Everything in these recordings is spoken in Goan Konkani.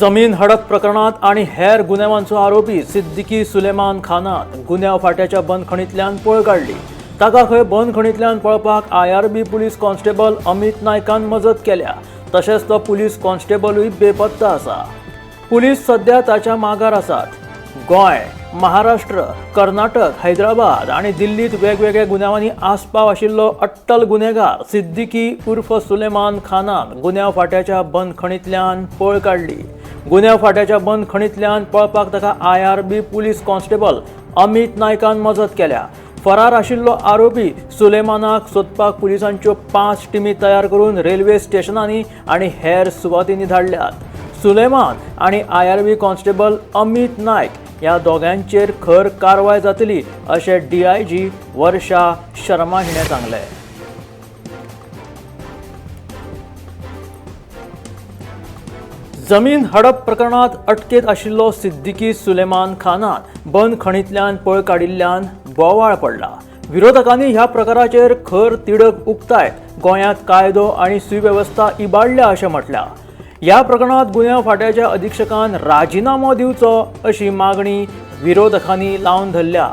जमीन हडप प्रकरणात आनी हेर गुन्यांवांचो आरोपी सिद्दीकी सुलेमान खानान गुन्यांव फांट्याच्या बंदखणींतल्यान पळ काडली. ताका खंय बंदखणींतल्यान पळपाक आयआरबी पुलीस कॉन्स्टेबल अमित नायकान मजत केल्या. तशेंच तो पुलीस कॉन्स्टेबलूय बेपत्ता आसा. पुलीस सध्या ताच्या मागार आसात. गोंय, महाराष्ट्र, कर्नाटक, हैदराबाद आनी दिल्लीत वेगवेगळ्या गुन्यांवांनी आस्पाव आशिल्लो अट्टल गुन्हेगार सिद्दीकी उर्फ सुलेमान खानान गुन्यांव फांट्याच्या बंदखणींतल्यान पळ काडली. गुन्यांव फांट्याच्या बंदखणींतल्यान पळपाक ताका आयआरबी पुलीस कॉन्स्टेबल अमित नायकान मजत केल्या. फरार आशिल्लो आरोपी सुलेमानाक सोदपाक पुलिसांच्यो 5 टिमी तयार करून रेल्वे स्टेशनांनी आनी हेर सुवातींनी धाडल्यात. सुलेमान आनी आयआरबी कॉन्स्टेबल अमित नायक ह्या दोगांचेर खर कारवाय जातली अशें डीआयजी वर्षा शर्मा हिणें सांगलें. जमीन हडप प्रकरणात अटकेत आशिल्लो सिद्दीकी सुलेमान खानान बंदखणींतल्यान पळ काडिल्ल्यान बोवाळ पडला. विरोधकांनी ह्या प्रकाराचेर खर तिडक उक्तायत गोंयांत कायदो आनी सुवेवस्था इबाडल्या अशें म्हटलां. ह्या प्रकरणात गुन्यांव फांट्याच्या अधिक्षकान राजिनामो दिवचो अशी मागणी विरोधकांनी लावन धरल्या.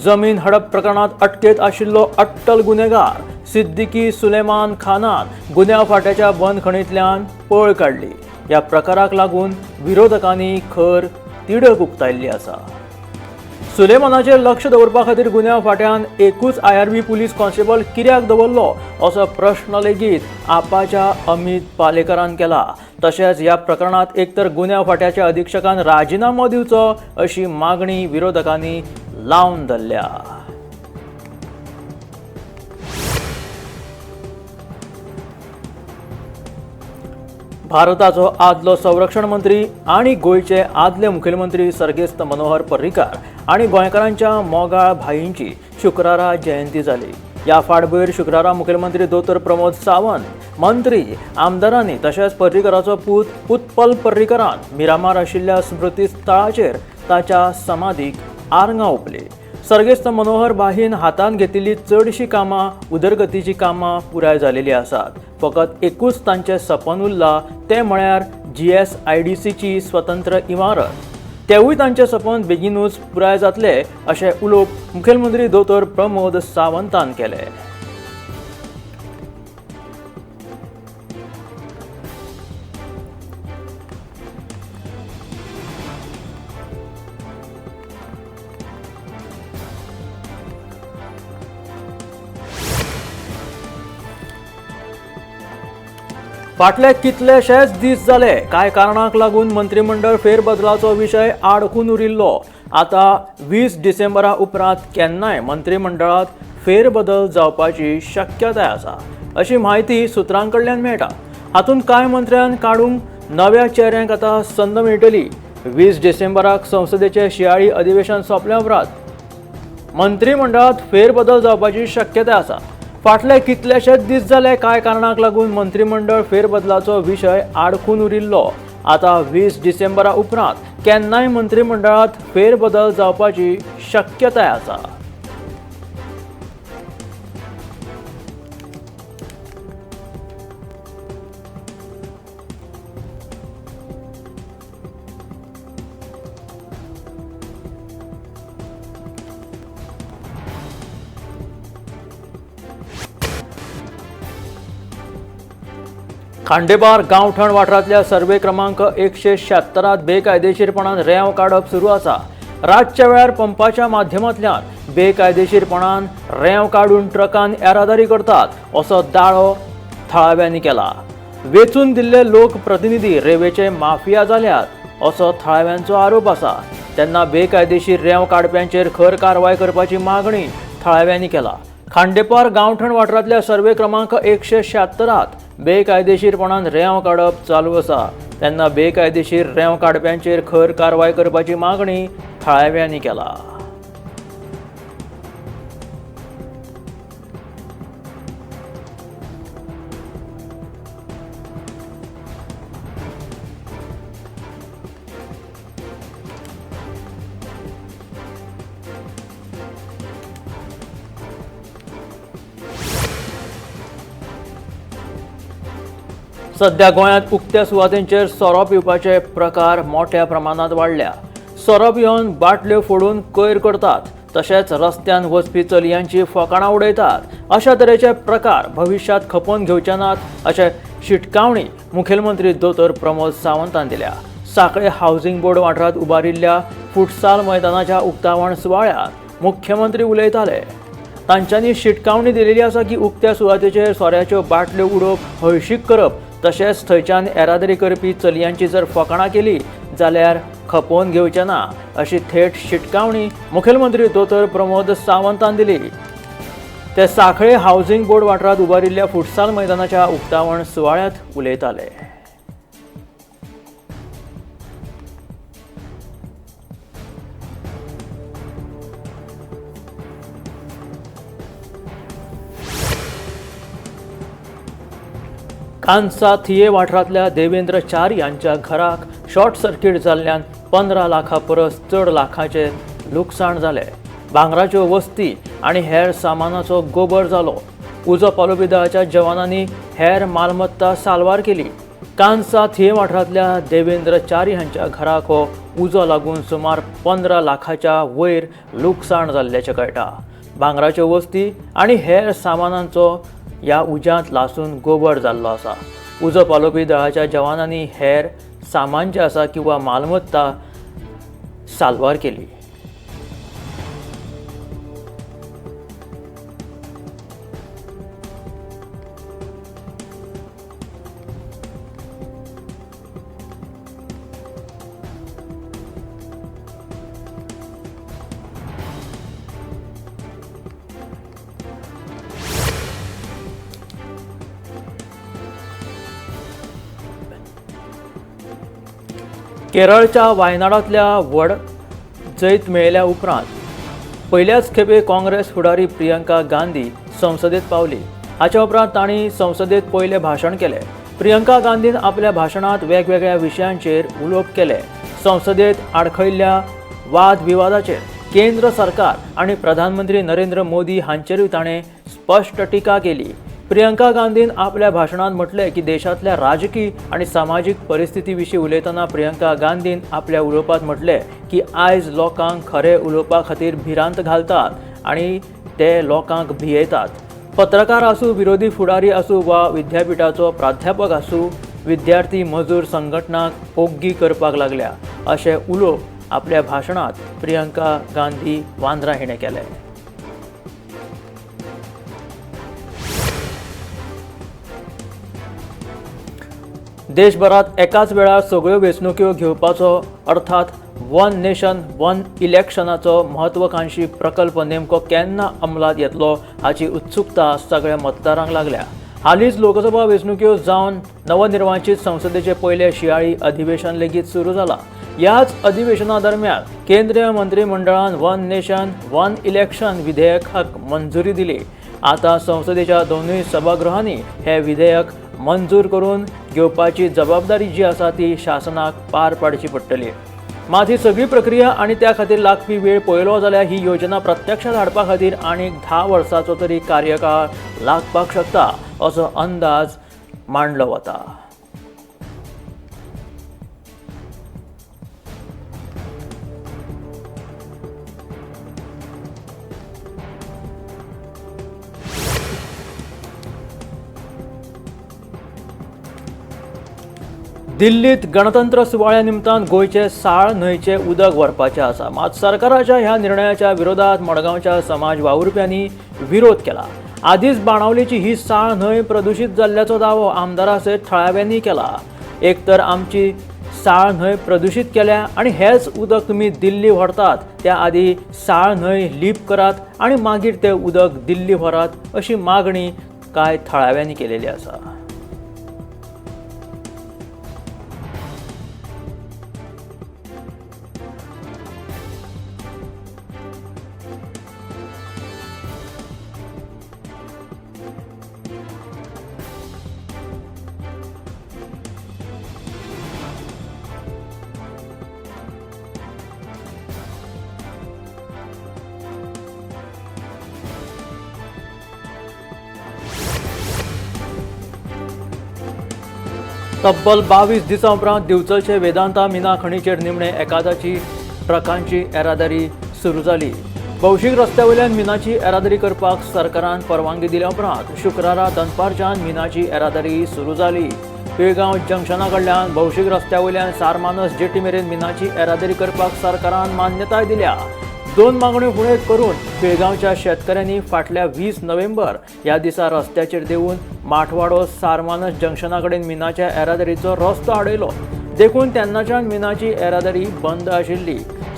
जमीन हडप प्रकरणात अटकेत आशिल्लो अट्टल गुन्हेगार सिद्दीकी सुलेमान खानान गुन्यांव फांट्याच्या बंदखणींतल्यान पळ काडली. ह्या प्रकाराक लागून विरोधकांनी खर तिडक उक्तायल्ली आसा. सुलेमानाचेर लक्ष दवरपा खातीर गुन्यांव फांट्यान एकूच आयआरबी पुलीस कॉन्स्टेबल कित्याक दवरलो असो प्रश्न लेगीत आपाच्या अमित पालेकरान केला. तशेंच ह्या प्रकरणात एकतर गुन्यांव फांट्याच्या अधिक्षकान राजिनामो दिवचो अशी मागणी विरोधकांनी लावन धरल्या. भारताचो आदलो संरक्षण मंत्री आनी गोंयचे आदले मुखेलमंत्री सर्गेस्त मनोहर पर्रीकार आनी गोंयकारांच्या मोगाळ भाईंची शुक्रारा जयंती जाली. ह्या फाटभुंयेर शुक्रारा मुखेलमंत्री दोतोर प्रमोद सावंत, मंत्री, आमदारांनी तशेंच पर्रीकाराचो पूत उत्पल पर्रीकारान मिरामार आशिल्ल्या स्मृती स्थळाचेर ताच्या समाधीक आर्गां ओंपली. सर्गेस्त मनोहर भाईन हातांत घेतिल्ली चडशीं कामां उदरगतीचीं कामां पुराय जालेलीं आसात. फकत एकूच तांचें सपन उरलां तें म्हळ्यार जीएसआयडीसीची स्वतंत्र इमारत. तेवूय तांचें सपन बेगीनूच पुराय जातलें अशें उलोवप मुखेलमंत्री दोतोर प्रमोद सावंतान केलें. फाटले कितलेशेच दीस जाले कांय कारणांक लागून मंत्रिमंडळ फेरबदलाचो विशय आडखून उरिल्लो. आतां 20 डिसेंबरा उपरांत केन्नाय मंत्रिमंडळांत फेरबदल जावपाची शक्यताय आसा अशी म्हायती सुत्रां कडल्यान मेळटा. हातूंत कांय मंत्र्यांक काडूंक नव्या चेहऱ्यांक आतां संद मेळटली. 20 डिसेंबराक संसदेचें शिंयाळी अधिवेशन सोंपल्या उपरांत मंत्रिमंडळांत फेरबदल जावपाची शक्यताय आसा. फाटले कितलेशेच दीस जाले कांय कारणांक लागून मंत्रिमंडळ फेरबदलाचो विशय आडखून उरिल्लो. आतां 20 डिसेंबरा उपरांत केन्नाय मंत्रिमंडळांत फेरबदल जावपाची शक्यताय आसा. खांडेपार गांवठण वाठारांतल्या सर्वे क्रमांक 176 बेकायदेशीरपणान रेंव काडप सुरू आसा. रातच्या वेळार पंपाच्या माध्यमांतल्यान बेकायदेशीरपणान रेंव काडून ट्रकान येरादारी करतात असो दाळो थळाव्यांनी केला. वेचून दिल्ले लोकप्रतिनिधी रेंवेचे माफिया जाल्यात असो थळाव्यांचो आरोप आसा. तेन्ना बेकायदेशीर रेंव काडप्यांचेर खर कारवाय करपाची मागणी थळाव्यांनी केला. खांडेपार गांवठण वाठारांतल्या सर्वे क्रमांक 176 बेकायदेशीरपणान रेंव काडप चालू आसा. तेन्ना बेकायदेशीर रेंव काडप्यांचेर खर कारवाय करपाची मागणी थळाव्यांनी केला. सध्या गोंयांत उक्त्या सुवातेंचेर सोरो पिवपाचे प्रकार मोठ्या प्रमाणांत वाडल्या. सोरो पिवन बाटल्यो फोडून कोयर करतात, तशेंच रस्त्यान वचपी चलयांची फकाणां उडयतात. अशा तरेचे प्रकार भविश्यांत खपोवन घेवचे नात अशें शिटकावणी मुखेलमंत्री दोतोर प्रमोद सावंतान दिल्या. सांखळे हावसिंग बोर्ड वाठारांत उबारिल्ल्या फुटसाल मैदानाच्या उक्तावण सुवाळ्यांत मुख्यमंत्री उलयताले. तांच्यांनी शिटकावणी दिलेली आसा की उक्त्या सुवातेचेर सोऱ्याच्यो बाटल्यो उडोवप, हळशीक करप, तशेंच थंयच्यान येरादारी करपी चलयांची जर फकाणां केली जाल्यार खपोवन घेवचे ना अशी थेट शिटकावणी मुखेलमंत्री दोतोर प्रमोद सावंतान दिली. ते सांखळे हावसिंग बोर्ड वाठारांत उबारिल्ल्या फुटसाल मैदानाच्या उक्तावण सुवाळ्यांत उलयताले. कांसा थिये वाठारांतल्या देवेंद्र च्यारी हांच्या घराक शॉर्ट सर्किट जाल्ल्यान 15 लाखां परस चड लाखांचें लुकसाण जालें. भांगराच्यो वस्ती आनी हेर सामानाचो गोबर जालो. उजो पालोवपी दळाच्या जवानांनी हेर मालमत्ता साल्वार केली. कांसा थिये वाठारांतल्या देवेंद्र च्यारी हांच्या घराक हो उजो लागून सुमार 15 लाखाच्या वयर लुकसाण जाल्ल्याचें कळटा. भांगराच्यो वस्ती आनी हेर सामानांचो ह्या उज्यांत लासून गोबर जाल्लो आसा. उजो पालोवपी दळाच्या जवानांनी हेर सामान जें आसा किंवा मालमत्ता साल्वार केली. केरळच्या वायनाडांतल्या व्हड जैत मेळयल्या उपरांत पयल्याच खेपे काँग्रेस फुडारी प्रियंका गांधी संसदेत पावली. हाच्या उपरांत तांणी संसदेत पयलें भाशण केलें. प्रियंका गांधीन आपल्या भाशणांत वेगवेगळ्या विशयांचेर उलोवप केलें. संसदेत आडखळिल्ल्या वादविवादाचेर केंद्र सरकार आनी प्रधानमंत्री नरेंद्र मोदी हांचेरूय ताणें स्पश्ट टिका केली. प्रियंका गांधीन आपल्या भाशणांत म्हटलें की देशांतल्या राजकी आनी समाजीक परिस्थिती विशीं उलयतना प्रियंका गांधीन आपल्या उलोवपांत म्हटलें की आयज लोकांक खरें उलोवपा खातीर भिरांत घालतात आनी ते लोकांक भियेतात. पत्रकार आसूं, विरोधी फुडारी आसूं वा विद्यापिठाचो प्राध्यापक आसूं, विद्यार्थी मजूर संघटनांक ओग्गी करपाक लागल्या अशें उलोवप आपल्या भाशणांत प्रियंका गांधी वांद्रा हिणें केलें. देशभरात एकाच वेळार सगळ्यो वेंचणुक्यो घेवपाचो अर्थात वन नेशन वन इलेक्शनाचो महत्वाकांक्षी प्रकल्प नेमको केन्ना अंमलात येतलो हाची उत्सुकता सगळ्या मतदारांक लागल्या. हालींच लोकसभा वेंचणुक्यो जावन नवनिर्वाचित संसदेचे पयले शियाळी अधिवेशन लेगीत सुरू जाला. ह्याच अधिवेशना दरम्यान केंद्रीय मंत्रिमंडळान वन नेशन वन इलेक्शन विधेयकाक मंजुरी दिली. आतां संसदेच्या दोनूय सभागृहांनी हे विधेयक मंजूर करून घेवपाची जबाबदारी जी आसा ती शासनाक पार पाडची पडटली. मात ही सगळी प्रक्रिया आनी त्या खातीर लागपी वेळ पळयलो जाल्यार ही योजना प्रत्यक्षात हाडपा खातीर आनीक 10 वर्सांचो तरी कार्यकाळ लागपाक शकता असो अंदाज मांडलो वता. दिल्लीत गणतंत्र सुवाळ्या निमतान गोंयचे साळ न्हंयचे उदक व्हरपाचें आसा. मात सरकाराच्या ह्या निर्णयाच्या विरोधात मडगांवच्या समाज वावुरप्यांनी विरोध केला. आदींच बाणावलीची ही साळ न्हंय प्रदुशीत जाल्ल्याचो दावो आमदारा सयत थळाव्यांनी केला. एक तर आमची साळ न्हंय प्रदुशीत केल्या आनी हेच उदक तुमी दिल्ली व्हरतात, त्या आदी साळ न्हंय लीप करात आनी मागीर तें उदक दिल्ली व्हरात अशी मागणी कांय थळाव्यांनी केलेली आसा. तब्बल 22 दिसां उपरांत दिवचलचे वेदांता मिना खणीचेर निमणे एकादाची ट्रकांची येरादारी सुरू जाली. भौशीक रस्त्या वयल्यान मिनाची येरादारी करपाक सरकारान परवानगी दिल्या उपरांत शुक्रारा दनपारच्यान मिनाची येरादारी सुरू जाली. पिळगांव जंक्शना कडल्यान भौशीक रस्त्या वयल्यान सारमानस जेटी मेरेन मिनाची येरादारी करपाक सरकारान मान्यताय दिल्या. 2 मागण्यो फुडें करून पिळगांवच्या शेतकऱ्यांनी फाटल्या 20 नोव्हेंबर ह्या दिसा रस्त्याचेर देंवून माठवाडो सारमानस जंक्शना कडेन मिनाच्या येरादारीचो रस्तो आडयलो. देखून तेन्नाच्यान मिनाची येरादारी बंद आशिल्ली.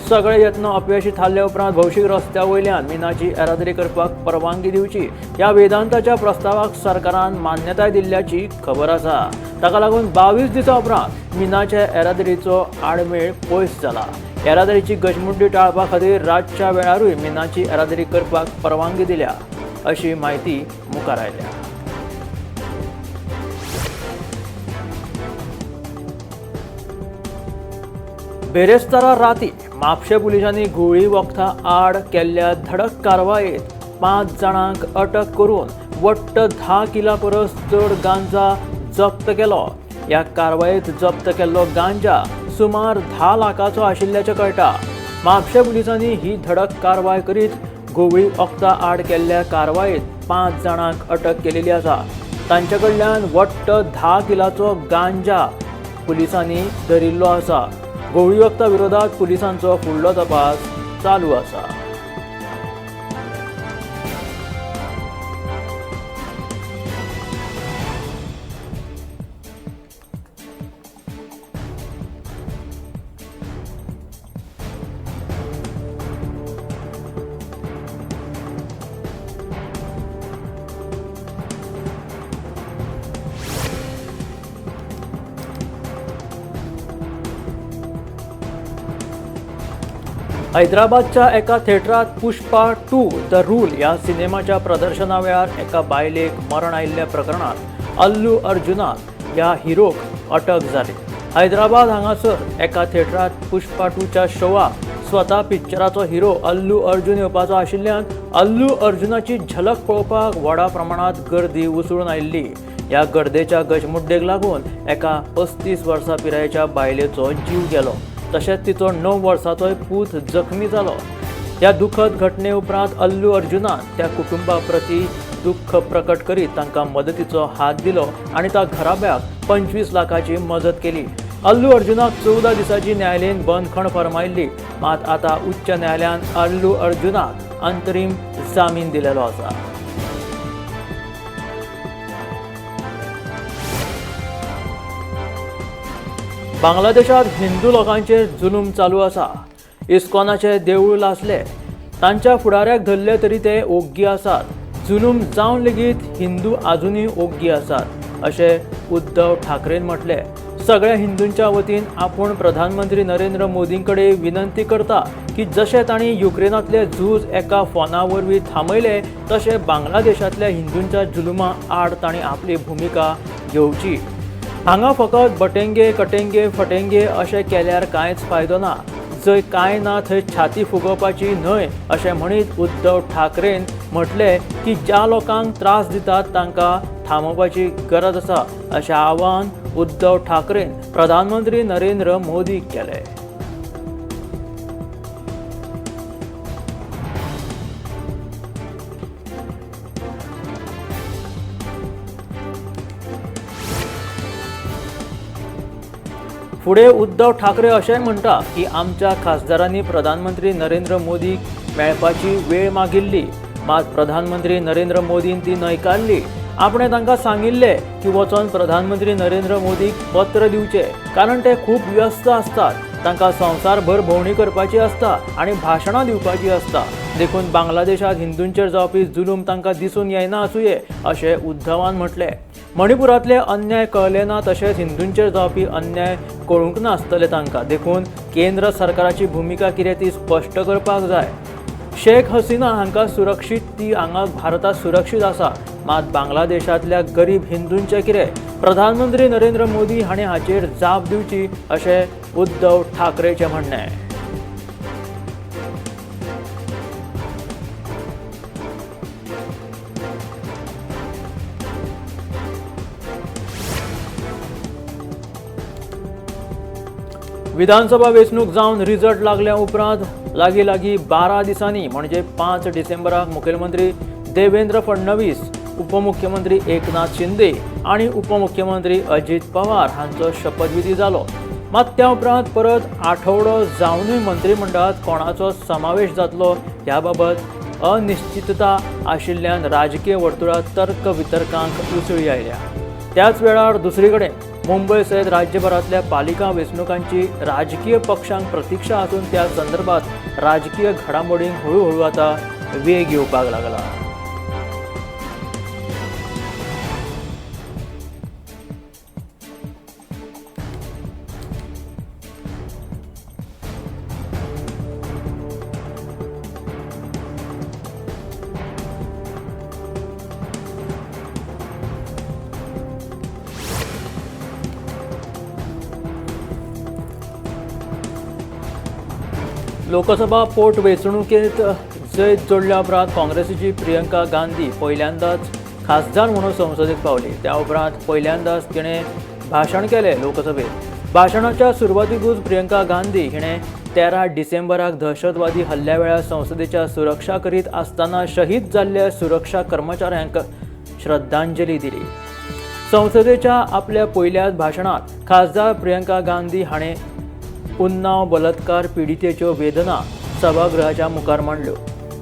सगळे यत्न अपयशी थारल्या उपरांत भौशीक रस्त्या वयल्यान मिनाची येरादारी करपाक परवानगी दिवची ह्या वेदांताच्या प्रस्तावाक सरकारान मान्यताय दिल्ल्याची खबर आसा. ताका लागून 22 दिसां उपरांत मिनाच्या येरादारीचो आडमेळ पयस जाला. येरादारीची गजमुड्डी टाळपा खातीर रातच्या वेळारूय मिनाची येरादारी करपाक परवानगी दिल्या अशी म्हायती मुखार आयल्या. बेरेस्तारा राती म्हापशें पुलिसांनी घुंवळी वखदां आड केल्ल्या धडक कारवायेत 5 जाणांक अटक करून वट्ट 10 किला परस चड गांजा जप्त केलो. ह्या कारवायेत जप्त केल्लो गांजा सुमार 10 लाखाचो आशिल्ल्याचें कळटा. म्हापशें पुलिसांनी ही धडक कारवाय करीत घुंवळी वखदां आड केल्ल्या कारवायेत 5 जाणांक अटक केलेली आसा. तांचे कडल्यान वट्ट 10 किलाचो गांजा पुलिसांनी धरिल्लो आसा. घुंवळी वखदां विरोधात पुलिसांचो फुडलो तपास चालू आसा. हैदराबादच्या एका थेटरात पुष्पा 2 the rule ह्या सिनेमाच्या प्रदर्शना वेळार एका बायलेक मरण आयिल्ल्या प्रकरणात अल्लू अर्जुनाक ह्या हिरोक अटक जाली. हैदराबाद हांगासर एका थेटरात पुष्पा 2च्या शोवाक स्वता पिक्चराचो हिरो अल्लू अर्जुन येवपाचो आशिल्ल्यान अल्लू अर्जुनाची झलक पळोवपाक व्हडा प्रमाणांत गर्दी उसळून आयिल्ली. ह्या गर्देच्या गजमुड्डेक लागून एका 35 वर्सां पिरायेच्या बायलेचो जीव गेलो, तशेंच तिचो 9 वर्सांचोय पूत जखमी जालो. ह्या दुखद घटने उपरांत अल्लू अर्जुनान त्या कुटुंबा प्रती दुख्ख प्रकट करीत तांकां मदतीचो हात दिलो आनी त्या घराब्याक 25 लाखाची मजत केली. अल्लू अर्जुनाक 14 दिसांची न्यायालयीन बंदखण फर्मायिल्ली, मात आतां उच्च न्यायालयान अल्लू अर्जुनाक अंतरीम जामीन दिलेलो आसा. बांगलादेशात हिंदू लोकांचेर जुलूम चालू आसा. इस्कॉनाचे देवूळ लासले, तांच्या फुडाऱ्याक धरले तरी ते ओग्गी आसात. जुलूम जावन लेगीत हिंदू आजुनूय ओग्गी आसात अशें उद्धव ठाकरेन म्हटलें. सगळ्या हिंदूंच्या वतीन आपूण प्रधानमंत्री नरेंद्र मोदीं कडेन विनंती करता की जशें तांणी युक्रेनांतलें झूज एका फोना वरवीं थांबयलें तशें बांगलादेशांतल्या हिंदूंच्या जुलुमा आड तांणी आपली भुमिका घेवची. हांगा फकत बटेंगे कटेंगे फटेंगे अशें केल्यार कांयच फायदो ना. जंय कांय ना थंय छाती फुगोवपाची न्हय अशें म्हणीत उद्धव ठाकरेन म्हटलें की ज्या लोकांक त्रास दितात तांकां थांबोवपाची गरज आसा अशें आवाहन उद्धव ठाकरेन प्रधानमंत्री नरेंद्र मोदीक केलें. फुडें उद्धव ठाकरे अशेंय म्हणटा की आमच्या खासदारांनी प्रधानमंत्री नरेंद्र मोदीक मेळपाची वेळ मागिल्ली, मात प्रधानमंत्री नरेंद्र मोदीन ती न्हयकारली. आपणें तांकां सांगिल्लें की वचोन प्रधानमंत्री नरेंद्र मोदीक पत्र दिवचें, कारण ते खूब व्यस्त आसतात, तांकां संवसारभर भोंवडी करपाची आसता आनी भाशणां दिवपाची आसता, देखून बांगलादेशांत हिंदूंचेर जावपी जुलूम तांकां दिसून येना आसुये अशें उद्धवान म्हटलें. मणिपुरांतले अन्याय कळ्ळे ना तशेंच हिंदूंचेर जावपी अन्याय कळूंक नासतले तांकां, देखून केंद्र सरकाराची भुमिका कितें ती स्पश्ट करपाक जाय. शेख हसीना हांकां सुरक्षीत ती हांगा भारतांत सुरक्षीत आसा, मात बांगलादेशांतल्या गरीब हिंदूंचें कितें? प्रधानमंत्री नरेंद्र मोदी हांणी हाचेर जाप दिवची अशें उद्धव ठाकरेचें म्हणणें. विधानसभा वेंचणूक जावन रिजल्ट लागल्या उपरांत लागीं लागीं 12 दिसांनी म्हणजे 5 डिसेंबराक मुखेलमंत्री देवेंद्र फडणवीस, उपमुख्यमंत्री एकनाथ शिंदे आनी उपमुख्यमंत्री अजित पवार हांचो शपथविधी जालो। मात त्या उपरांत परत आठवडो जावनूय मंत्रिमंडळात कोणाचो समावेश जातलो ह्या बाबत अनिश्चितता आशिल्ल्यान राजकीय वर्तुळांत तर्क वितर्कांक उसळी आयल्या। त्याच वेळार दुसरे कडेन मुंबय सयत राज्यभरांतल्या पालिका वेंचणुकांची राजकीय पक्षांक प्रतिक्षा आसून त्या संदर्भात राजकीय घडामोडींक हळुहळू आतां वेग येवपाक लागला। लोकसभा पोटवेंचणुकेंत जैत जोडल्या उपरांत काँग्रेसीची प्रियंका गांधी पहिल्यांदाच खासदार म्हणून संसदेत पावली। त्या उपरांत पहिल्यांदाच तिणें भाशण केलें लोकसभेत। भाशणाच्या सुरवातीकूच प्रियंका गांधी हिणें 13 डिसेंबराक दहशतवादी हल्ल्या वेळार संसदेच्या सुरक्षा करीत आसतना शहीद जाल्ल्या सुरक्षा कर्मचाऱ्यांक श्रद्धांजली दिली। संसदेच्या आपल्या पयल्याच भाशणांत खासदार प्रियंका गांधी हाणें उन्नाव बलात्कार पीडितेच्यो वेदना सभागृहाच्या मुखार मांडल्यो।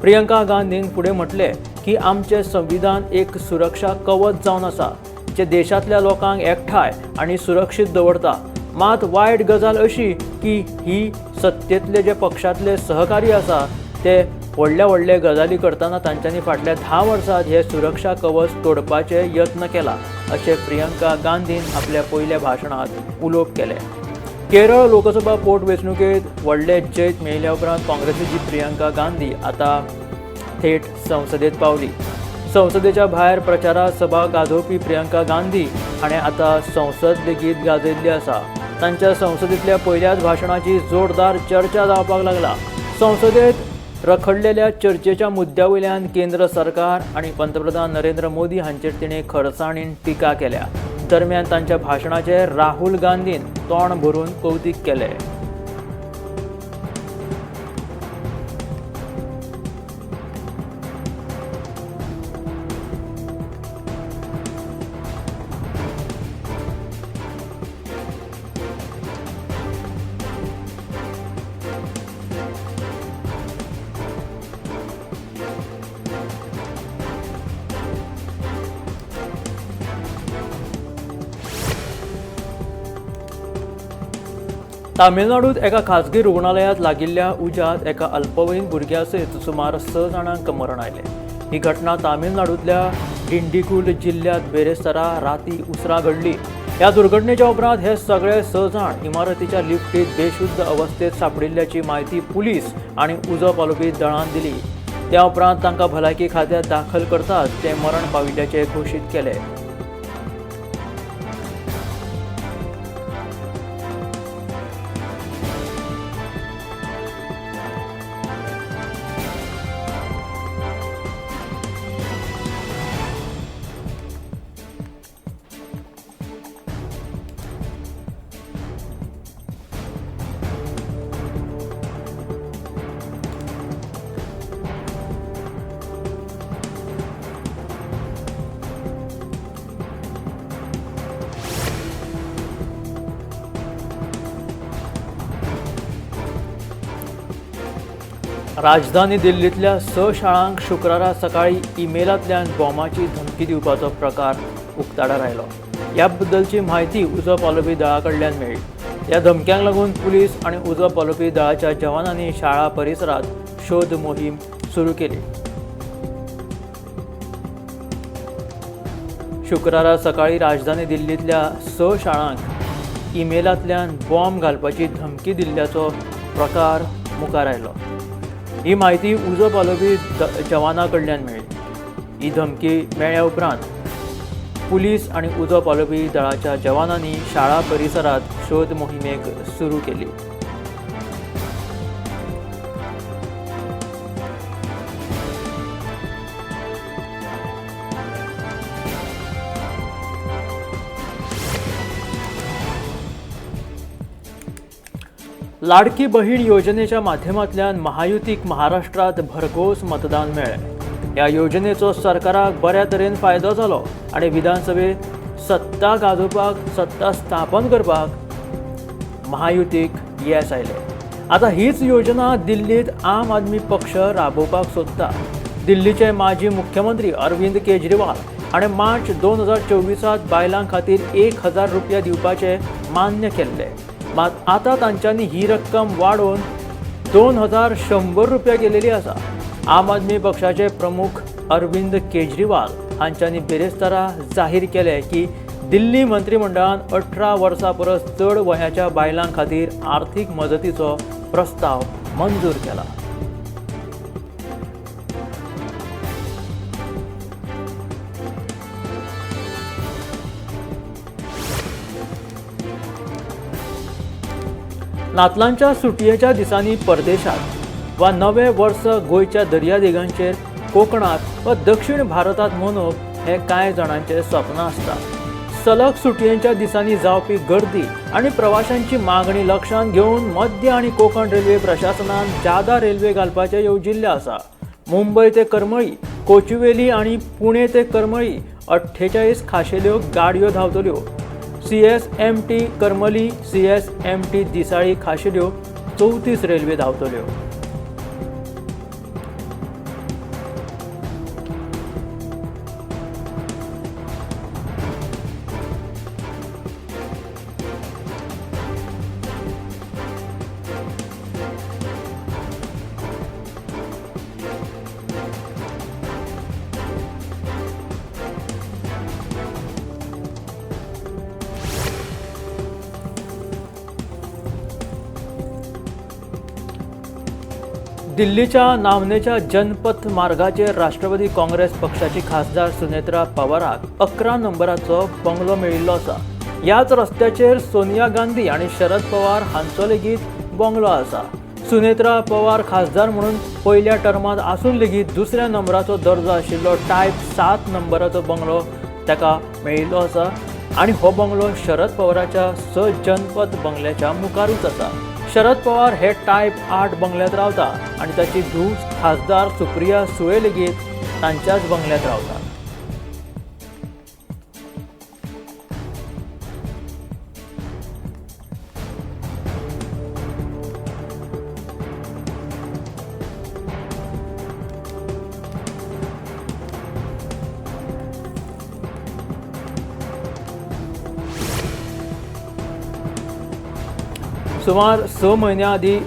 प्रियंका गांधीन फुडें म्हटलें की आमचें संविधान एक सुरक्षा कवच जावन आसा जें देशांतल्या लोकांक एकठांय आनी सुरक्षीत दवरता। मात वायट गजाल अशी की ही सत्तेंतले जे पक्षांतले सहकारी आसा ते व्हडल्या व्हडले गजाली करतना तांच्यांनी फाटल्या 10 वर्सांत हे सुरक्षा कवच तोडपाचे यत्न केला अशें प्रियंका गांधीन आपल्या पयल्या भाशणांत उलोवप केलें। केरळ लोकसभा पोटवेंचणुकेंत व्हडलें जैत मेळिल्ल्या उपरांत काँग्रेसीची प्रियंका गांधी आतां थेट संसदेत पावली। संसदेच्या भायर प्रचारात सभा गाजोवपी प्रियंका गांधी हाणें आतां संसद लेगीत गाजयल्ली आसा। तांच्या संसदेंतल्या पयल्याच भाशणाची जोरदार चर्चा जावपाक लागला। संसदेत रखडलेल्या चर्चेच्या मुद्द्या वयल्यान केंद्र सरकार आनी पंतप्रधान नरेंद्र मोदी हांचेर तिणें खरसाणीन टिका केल्या। दरम्यान तांच्या भाशणाचेर राहुल गांधीन तोंड भरून कौतुक केलें। तामिळनाडूत एका खाजगी रुग्णालयात लागिल्ल्या उज्यांत एका अल्पवयीन भुरग्या सयत सुमार 6 जाणांक मरण आयलें। ही घटना तामिळनाडूंतल्या डिंडिगुल जिल्ल्यांत बेरेस्तारा राती उसरां घडली। ह्या दुर्घटनेच्या उपरांत हे सगळे 6 जाण इमारतीच्या लिफ्टीत बेशुद्ध अवस्थेत सांपडिल्ल्याची म्हायती पुलीस आनी उजो पालोवपी दळान दिली। त्या उपरांत तांकां भलायकी खात्यांत दाखल करताच ते मरण पाविल्ल्याचें घोशीत केलें। राजधानी दिल्लींतल्या 6 शाळांक शुक्रारा सकाळी ईमेलांतल्यान बॉम्बाची धमकी दिवपाचो प्रकार उक्ताडार आयलो। ह्या बद्दलची म्हायती उजो पालोवपी दळा कडल्यान मेळ्ळी। ह्या धमक्यांक लागून पुलीस आनी उजो पालोवपी दळाच्या जवानांनी शाळा परिसरांत शोध मोहीम सुरू केली। शुक्रारा सकाळी राजधानी दिल्लींतल्या 6 शाळांक ईमेलांतल्यान बॉम्ब घालपाची धमकी दिल्ल्याचो प्रकार मुखार आयलो। ही म्हायती उजो पालोवपी जवाना कडल्यान मेळ्ळी। ही धमकी मेळ्ळ्या उपरांत पुलीस आनी उजो पालोवपी दळाच्या जवानांनी शाळा परिसरांत शोध मोहिमेक सुरू केली। लाडकी बहीण योजनेच्या माध्यमांतल्यान महायुतीक महाराष्ट्रात भरघोस मतदान मेळ्ळें. ह्या योजनेचो सरकाराक बऱ्या तरेन फायदो जालो आनी विधानसभेत सत्ता गाजोवपाक, सत्ता स्थापन करपाक महायुतीक येस आयलें. आतां हीच योजना दिल्लींत आम आदमी पक्ष राबोवपाक सोदता. दिल्लीचे माजी मुख्यमंत्री अरविंद केजरीवाल हाणें मार्च 2024 बायलां खातीर 1000 रुपया दिवपाचें मान्य केल्लें. मात आतां तांच्यांनी ही रक्कम वाडोवन 2100 रुपया केलेली आसा. आम आदमी पक्षाचे प्रमुख अरविंद केजरीवाल हांच्यांनी बिरेस्तारा जाहीर केलें की दिल्ली मंत्रिमंडळान 18 वर्सां परस चड वयाच्या बायलां खातीर आर्थीक मजतीचो प्रस्ताव मंजूर केला. नातलांच्या सुटयेच्या दिसांनी परदेशात वा नवें वर्स गोंयच्या दर्यादेगांचेर, कोकणात वा दक्षिण भारतांत मनोवप हें कांय जाणांचें स्वप्न आसता. सलग सुटयेच्या दिसांनी जावपी गर्दी आनी प्रवाशांची मागणी लक्षांत घेवन मध्य आनी कोकण रेल्वे प्रशासनान जादा रेल्वे घालपाचें येवजिल्लें आसा. मुंबय ते करमळी, कोचुवेली आनी पुणे ते करमळी 48 खाशेल्यो गाडयो धांवतल्यो. CSMT Karmali, CSMT दिसाळी खाशेल्यो 34 रेल्वे धांवतल्यो. दिल्लीच्या नामनेच्या जनपथ मार्गाचेर राष्ट्रवादी काँग्रेस पक्षाची खासदार सुनेत्रा पवाराक 11 नंबराचो बंगलो मेळिल्लो आसा. ह्याच रस्त्याचेर सोनिया गांधी आनी शरद पवार हांचो लेगीत बंगलो आसा. सुनेत्रा पवार खासदार म्हणून पयल्या टर्मांत आसून लेगीत दुसऱ्या नंबराचो दर्जो आशिल्लो टायप 7 नंबराचो बंगलो ताका मेळिल्लो आसा आनी हो बंगलो शरद पवाराच्या 6 जनपथ बंगल्याच्या मुखारूच आसा. शरद पवार हे टायप 8 बंगल्यात रावता आनी ताची धूव खासदार सुप्रिया सुळे लेगीत तांच्याच बंगल्यात रावता. सुमार 6 म्हयन्यां आदीं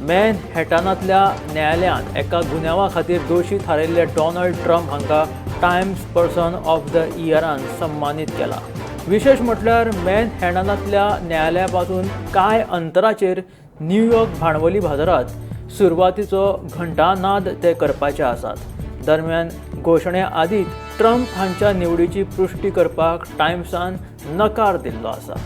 मॅनहॅटनांतल्या न्यायालयान एका गुन्यांवा खातीर दोशी थारायिल्ले डोनाल्ड ट्रम्प हांकां टायम्स पर्सन ऑफ the इयरान सन्मानीत केला. विशेश म्हटल्यार मॅनहॅटनांतल्या न्यायालया पासून कांय अंतराचेर न्यूयॉर्क भांडवली बाजारांत सुरवातीचो घंटानाद ते करपाचे आसात. दरम्यान घोशणे आदींच ट्रम्प हांच्या निवडीची पुश्टी करपाक टायम्सान नकार दिल्लो आसा.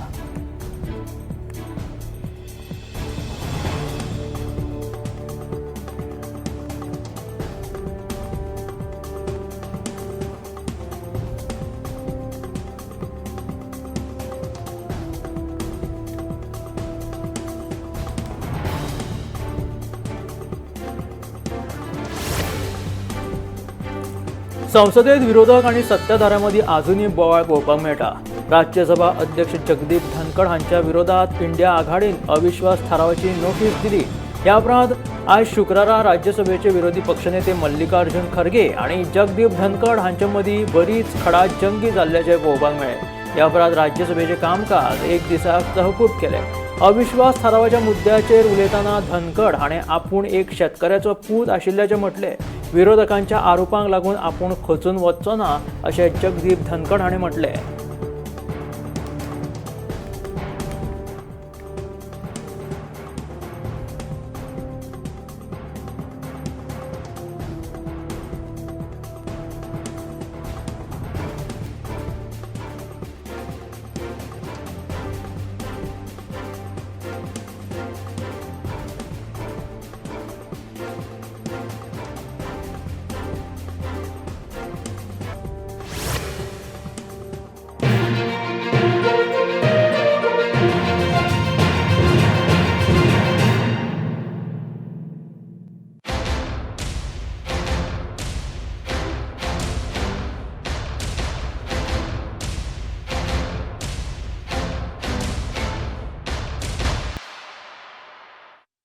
संसदेत विरोधक आनी सत्ताधाऱ्यां मदीं आजुनूय बोवाळ पळोवपाक मेळटा. राज्यसभा अध्यक्ष जगदीप धनखड हांच्या विरोधात इंडिया आघाडीन अविश्वास थारावाची नोटीस दिली. ह्या उपरांत आयज शुक्रारा राज्यसभेचे विरोधी पक्षनेते मल्लिकार्जुन खरगे आनी जगदीप धनखड हांचे मदीं बरीच खडाजंगी जाल्ल्याचें पळोवपाक मेळ्ळें. ह्या उपरांत राज्यसभेचें कामकाज एक दिसाक तहकूब केलें. अविश्वास थारावाच्या मुद्द्याचेर उलयतना धनखड हाणें आपूण एक शेतकऱ्याचो पूत आशिल्ल्याचें म्हटलें. विरोधकांच्या आरोपांक लागून आपूण खचून वचचो ना अशें जगदीप धनखड हाणें म्हटलें.